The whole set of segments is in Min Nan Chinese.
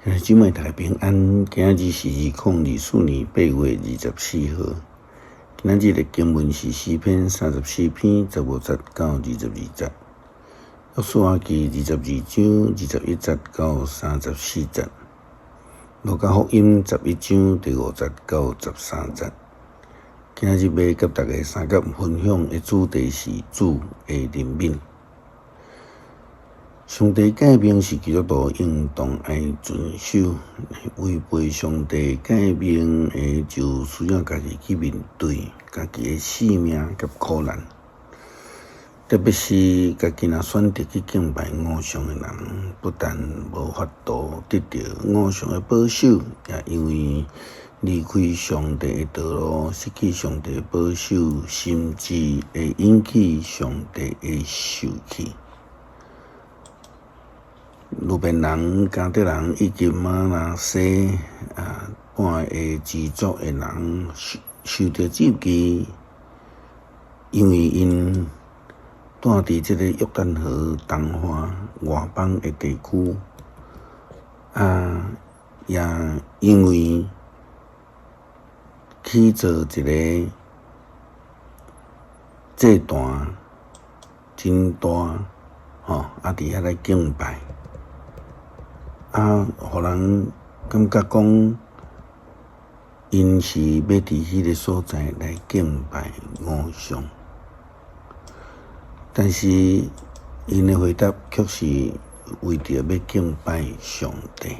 兄弟姊妹大家平安，今日是2024年8月24號。今日的經文是詩篇34篇15節到22節，約書亞記22章21節到34節，路加福音11章第5節到13節。今日欲佮大家相佮分享的主題是主的憐憫。上帝誡命是基督徒應當愛遵守，違背上帝誡命的，就需要家己去面對家己的性命佮苦難。特別是家己若選擇去敬拜偶像的人，不但無法度得著偶像的保守，也因為離開上帝的道路，失去上帝的保守，甚至會引起上帝的受氣。流便人、迦得人以及瑪拿西半个支族的人受著責備，因為𪜶住佇這個約旦河東岸外邦的地區，也因為去做一个祭壇真大，吼，佇遐咧敬拜。予人感覺講，𪜶是欲佇彼个所在來敬拜偶像，但是𪜶的回答卻是為著欲敬拜上帝。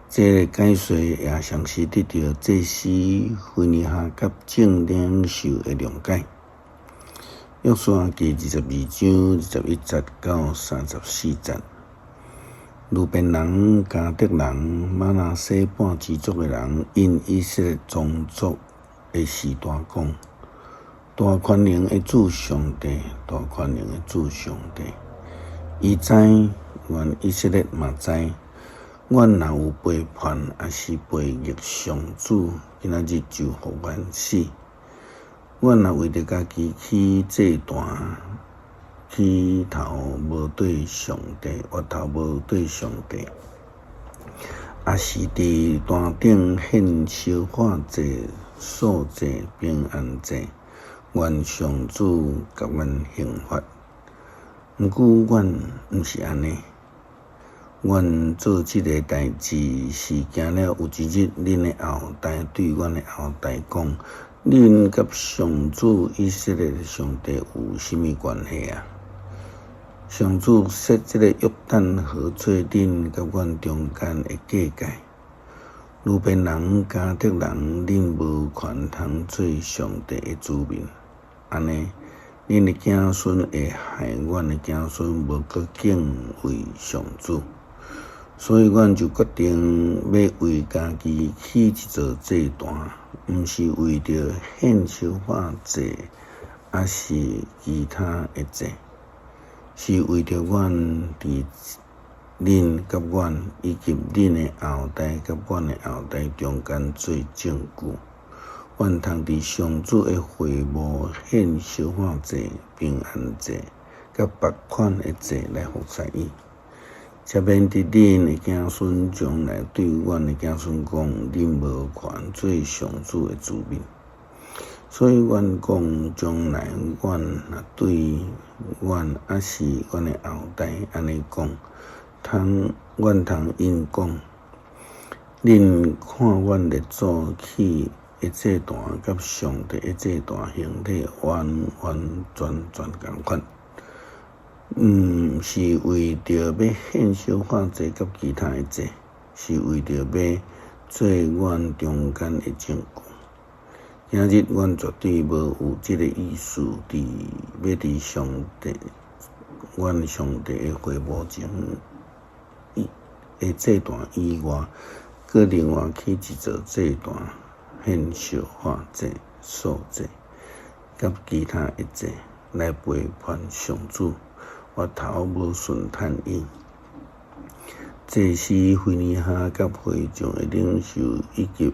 這个解說也同時得著祭司非尼哈佮眾領袖的諒解。約書亞記22章21節到34節。流便人、迦得人、瑪拿西半支族的人，應以色列宗族的序大講：大權能的主上帝，大權能的主上帝，伊知，阮以色列嘛知，阮若有背叛，抑是背逆上主，今仔日就予阮死。阮若為著家己起祭壇，起頭無對上帝，額頭無對上帝，抑是佇壇頂獻燒化祭、素祭、平安祭，願上主共阮刑罰。毋過阮毋是按呢，阮做這个代誌是驚了有一日，恁的後代對阮的後代講：恁佮上主以色列的上帝有啥物關係啊？上主設這个約旦河做恁佮阮中間的界界。流便人、迦得人，恁無權通做上帝的子民。按呢，恁的子孫會害阮的子孫無閣敬畏上主。所以，阮就決定欲為家己起一座祭壇，毋是為著獻燒化祭，抑是其他的祭。是為著阮佇恁佮阮以及恁的後代佮阮的後代中間做證據，阮通佇上主的會幕獻燒化祭、平安祭，佮別款的祭來服侍伊，才免得恁的子孫將來對阮的子孫講：恁無權做上主的子民。所以，阮講將來，阮若對阮抑是阮的後代按呢講，通阮通𪜶講：恁看阮列祖起的祭壇，佮上帝的祭壇形體完完全全仝款，毋是為著欲獻燒化祭佮其他的祭，是為著欲做阮中間的證據。今日阮絕對無有這个意思，佇欲佇上帝，阮上帝的會幕前的祭壇以外，閣另外起一座祭壇，獻燒化祭、素祭，佮其他的祭來背叛上主，額頭無順趁伊。祭司非尼哈佮會眾的領袖以及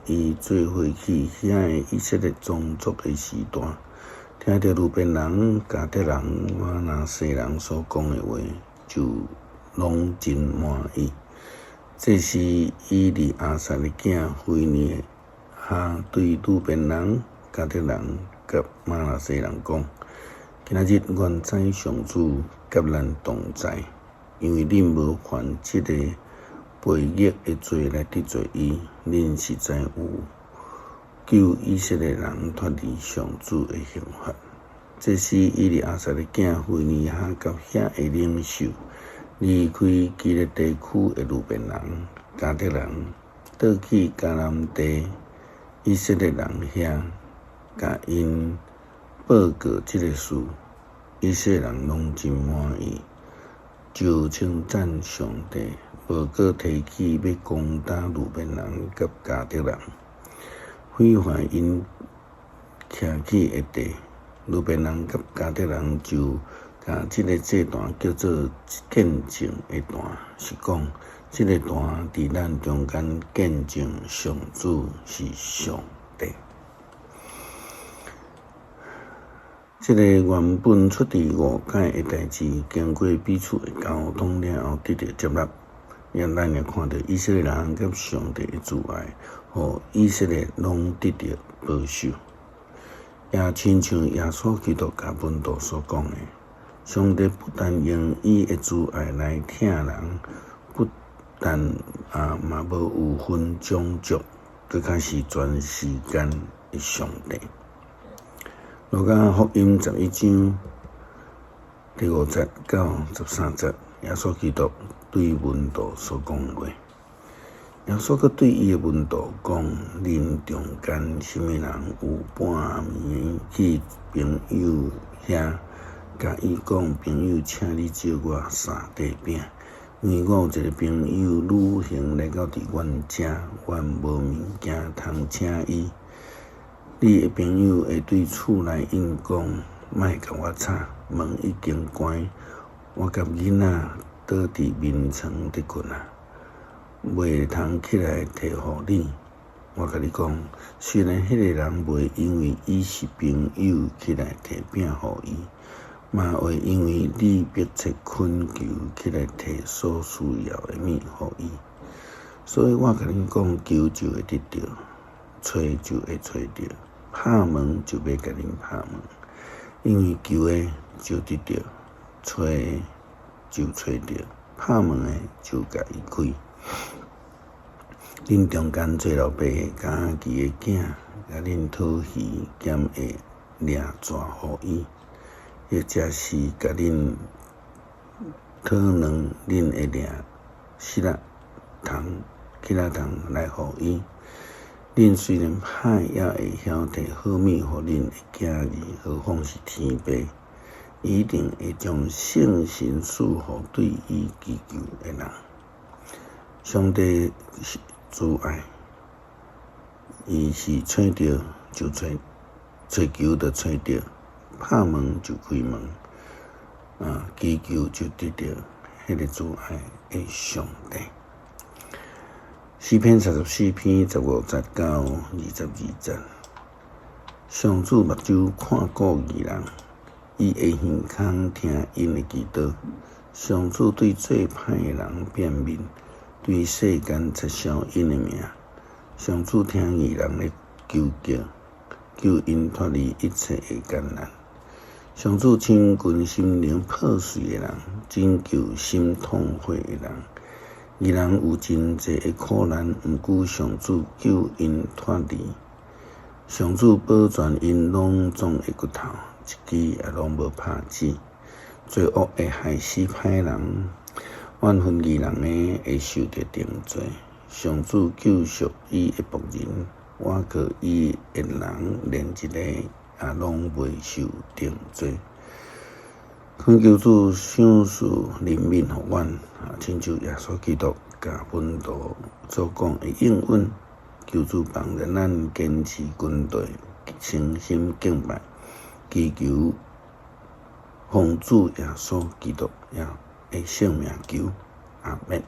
伊做伙去遐的以色列宗族的序大，聽著流便人、迦得人、瑪拿西人所講的話，就攏真滿意。祭司以利亞撒的囝非尼哈對魯便人、迦得人佮瑪拿西人講：今仔日阮知上主佮咱同在，因為恁無犯這个悖逆的罪來得罪伊，恁實在有救以色列人脫離上主的刑罰。祭司以利亞撒的囝非尼哈佮遐的領袖離開基列地區的魯便人、迦得人，倒去迦南地以色列人遐，共𪜶報告這个事，以色列人攏真滿意，就稱讚上帝，無閣提起欲攻打魯便人佮迦得人，毀壞𪜶徛起的地。魯便人佮迦得人就共這个祭壇叫做見證的壇，是講這个壇佇咱中間見證上主是上帝。這个原本出佇誤解的代誌，經過彼此的溝通了後，得著接納。也咱也看著以色列人佮上帝的慈愛，予以色列攏得著保守。也親像耶穌基督共門徒所講的，上帝不但用伊的慈愛來疼人，不但啊嘛無有分種族，閣較是全時間的上帝。路加福音11章第5節到13節，耶穌基督對門徒所講的話。耶穌閣對伊的門徒講：恁中間啥物人有半暝去朋友遐，共伊講：朋友，請你借我三塊餅，因為我有一個朋友旅行來到佇阮遮，阮無物件通請伊。你的朋友會對厝內𪜶講：莫共我吵，門已經關，我佮囡仔倒佇眠床佇睏啊，袂通起來提予你。我共你講，雖然彼个人袂因為伊是朋友起來提餅予伊，嘛會因為你迫切懇求起來提所需要的物予伊。所以我共恁講，求就會得著，揣就會揣著，拍門就欲共恁拍門。因為求的就得著，揣的就揣著，拍門的就共伊開。恁中間做老爸的，家己的囝，共恁討魚，敢會掠蛇予伊？或者是共恁討卵，恁會掠虱仔蟲來予伊？恁雖然歹，也會曉提好物予恁的囝兒，何況是天父？伊一定會將聖神賜予對伊祈求的人。上帝是慈愛，伊是揣著就揣，揣求就揣著，拍門就開門，啊，祈求就得著彼个慈愛的上帝。詩篇34篇15節到22節，上主目睭看顧義人，伊的耳孔聽𪜶的祈禱。上主對做歹的人變面，對世間撤銷𪜶的名。上主聽義人的求叫，救𪜶脫離一切的艱難。上主親近心靈破碎的人，拯救心痛悔的人。義人有真濟的苦難，毋過上主救𪜶脫離。上主保全𪜶攏總的骨頭，一支也攏無拍折。罪惡會害死歹人，怨恨義人的會受著定罪。上主救贖伊的僕人，倚靠伊的人，連一个也攏袂受定罪。懇求主賞賜憐憫予阮，啊，親像耶穌基督共門徒所講的應允，求主幫助咱堅持軍隊，誠心敬拜，祈求奉主耶穌基督的聖名求，阿們。